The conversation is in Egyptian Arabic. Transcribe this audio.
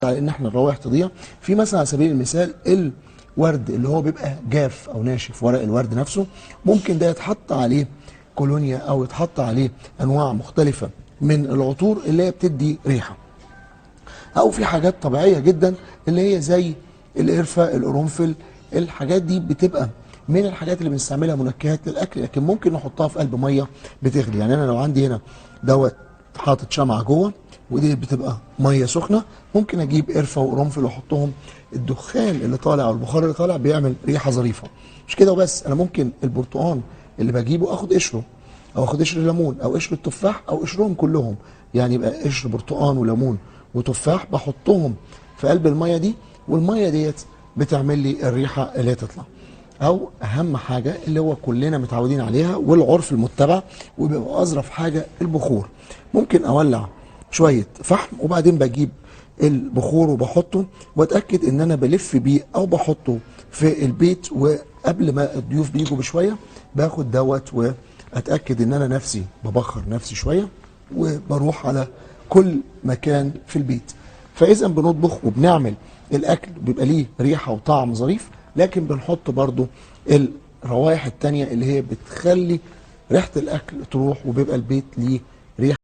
على ان احنا الروائح تضيع. في مثلا على سبيل المثال الورد اللي هو بيبقى جاف او ناشف، ورق الورد نفسه ممكن ده يتحط عليه كولونيا او يتحط عليه انواع مختلفة من العطور اللي هي بتدي ريحه. او في حاجات طبيعية جدا اللي هي زي القرفه، القرنفل، الحاجات دي بتبقى من الحاجات اللي بنستعملها منكهات للاكل، لكن ممكن نحطها في قلب مية بتغلي. يعني انا لو عندي هنا دوت حاطط شمعة جوه ودي بتبقى مية سخنة، ممكن اجيب قرفه وقرنفل واحطهم، الدخان اللي طالع او البخار اللي طالع بيعمل ريحه ظريفة. مش كده وبس، انا ممكن البرتقان اللي بجيبه اخد قشرة، او اخد قشر ليمون او قشر التفاح او قشرهم كلهم، يعني يبقى قشر برتقان وليمون وتفاح بحطهم في قلب المية دي، والمية ديت بتعمل لي الريحة اللي هي تطلع. او اهم حاجة اللي هو كلنا متعودين عليها والعرف المتبع وبيبقى اظرف حاجة، البخور. ممكن اولع شوية فحم وبعدين بجيب البخور وبحطه، واتاكد ان انا بلف بيه او بحطه في البيت، وقبل ما الضيوف بيجوا بشوية باخد دوت واتاكد ان انا نفسي ببخر نفسي شوية، وبروح على كل مكان في البيت. فاذا بنطبخ وبنعمل الاكل بيبقى ليه ريحه وطعم ظريف، لكن بنحط برضو الروائح التانية اللي هي بتخلي ريحه الاكل تروح، وبيبقى البيت ليه ريحه.